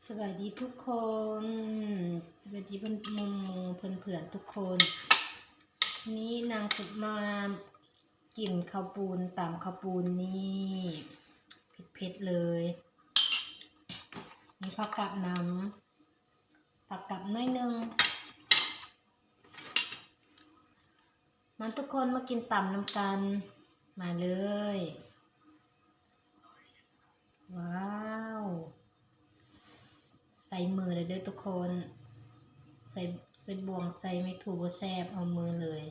ສະບາຍດີທຸກຄົນ ສະບາຍດີເພື່ອນ ໝູ່ເພື່ອນໆທຸກຄົນ. ນີ້ນາງຊິມາກິນເຂົ້າປຸ້ນ ຕຳເຂົ້າປຸ້ນນີ້ ເຜັດໆເລີຍ. ມີຜັກກາດນຳ ຜັກກາດໜ້ອຍໜຶ່ງ. ມາທຸກຄົນ ມາກິນຕຳນຳກັນ ມາເລີຍ. ວ້າວ ໃສ່ມືເລີຍເດີທຸກຄົນ ໃສ່ ໃສ່ບ່ວງ ໃສ່ໄມ້ຖູບໍ່ແຊບ ເອົາມືເລີຍ.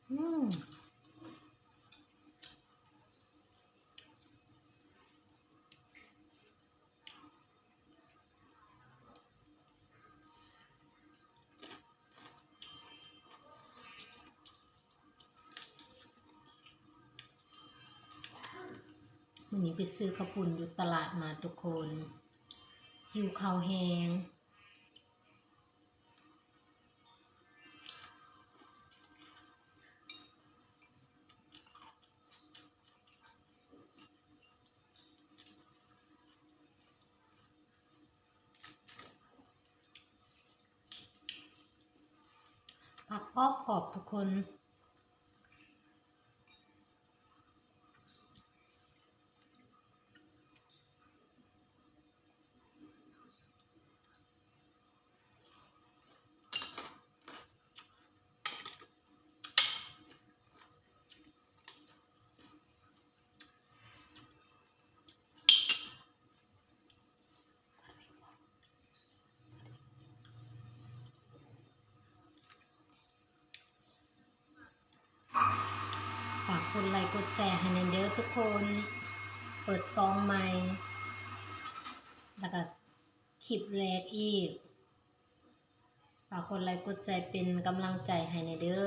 ອືມ ມື້ນີ້ໄປຊື້ເຂົ້າປຸ້ນຢູ່ຕະຫຼາດມາທຸກຄົນ ຫິວເຂົ້າແຮງ. ຜັກກອບໆ ທຸກຄົນ. ຝາກກົດໄລກົດແຊໃຫ້ແດ່ເດີທຸກຄົນ ເປີດຊ່ອງໃໝ່ ແລ້ວກະຄລິບແລກອີກ. ຝາກກົດໄລກົດແຊເປັນກຳລັງໃຈໃຫ້ແດ່ເດີ.